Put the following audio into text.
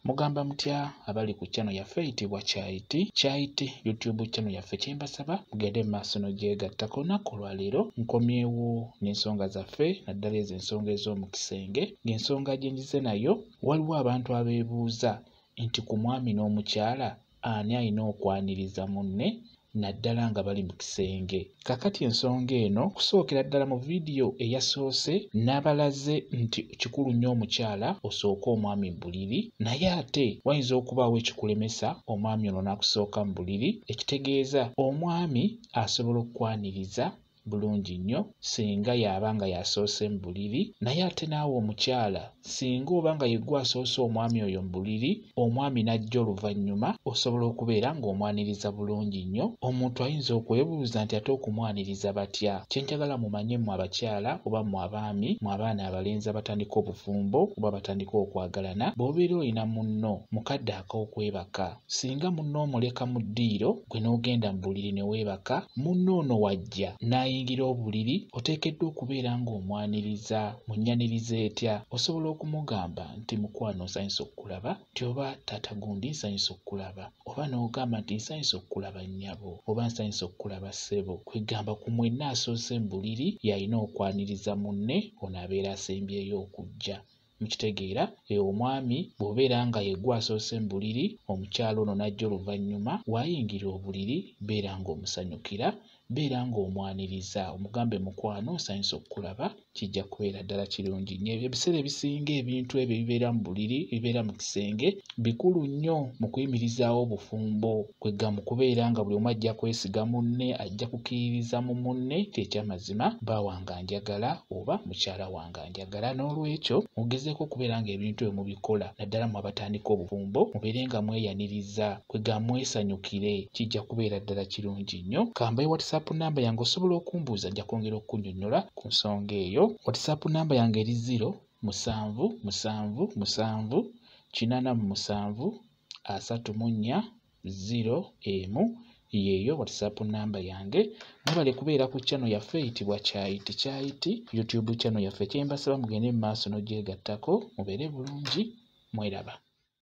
Mugamba mutya abali ku channel yaffe eyitibwa Kyayiti Kyayiti YouTube channel yaffe? Kyembasaba mugende mu maaso n'ogyegattako. Olunaku olwaleero nkomyewo n'ensonga zaffe, naddala ezo ensonga ez'omu kisenge. Ng'ensonga gye njize nayo, waliwo abantu abeebuuza nti ku mwami n'omukyala ani alina okwaniriza munne, naddala nga bali mu kisenge. Kaakati ensonga eno, kusookera ddala mu vidiyo eyasoose n'abalaze nti kikulu nnyo omukyala osooke omwami mu buliri, naye ate wayinza okubaawo ekikulemesa omwami ono n'akusooka mu buliri, ekitegeeza omwami asobola okukwaniriza bulungi nnyo singa y'aba nga y'asoose mu buliri. Naye ate naawe omukyala singa oba nga yeggwe asoose omwami oyo mu buliri, omwami n'ajja oluvannyuma, osobola okubeera ng'omwaniriza bulungi nnyo. Omuntu ayinza okwebuuza nti ate okumwaniriza batya? Kye njagala mumanye mmwe abakyala oba mmwe abaami, mmwe abaana abalenzi abatandika obufumbo oba batandika okwagalana, bw'obeera olina munno mu kadde ak'okwebaka, singa munno omuleka mu ddiiro gwe n'ogenda mu buliri ne weebaka, munno ono wajja n'ayingira obuliri, oteekeddwa okubeera ng'omwaniriza. Munnyaniriza etya? Osobola okumugamba nti mukwano nsanyuse okukulaba, nti oba taata gundi nsanyuse okukulaba, oba n'ogamba nti nsanyuse okukulaba nnyabo, oba nsanyuse okukulaba ssebo. Kwegamba ku mwenna asoose mu buliri y'alina okwaniriza munne ono abeera asembyeyo okujja. Mukitegeera? Omwami bw'obeera nga yeggwe asoose mu buliri, omukyala ono n'ajja oluvannyuma, w'ayingira obuliri beera ng'omusanyukira, beera ng'omwaniriza, omugambe mukwano nsanyuse okukulaba, kijja kubeera ddala kirungi nnyo. Ebiseera ebisinga ebintu ebyo ebibeera mu buliri, ebibeera mu kisenge, bikulu nnyo mu kuyimirizaawo obufumbo. Kwegamba mu kubeera nga buli omu ajja kwesiga munne, ajja kukkiririza mu munne nti ekyamazima bba wange anjagala oba mukyala wange anjagala. N'olwekyo mugezeeko okubeera ng'ebintu ebyo mubikola, naddala mmwe abatandika obufumbo, mubeere nga mweyaniriza, kwegamba mwesanyukire, kijja kubeera ddala kirungi nnyo. Kambaye WhatsApp namba yange, osobola okumbuuza, nja kwongera okunnyonnyola ku nsonga eyo. WhatsApp namba yange eri 0 7 7 7 87 34 0 1. Yeeyo WhatsApp namba yange. Mwebale kubeera ku channel yaffe eyitibwa Kyayiti Kyayiti YouTube channel yaffe. Kyembasaba mugende mu maaso n'ogyegattako, mubeere bulungi, mweraba.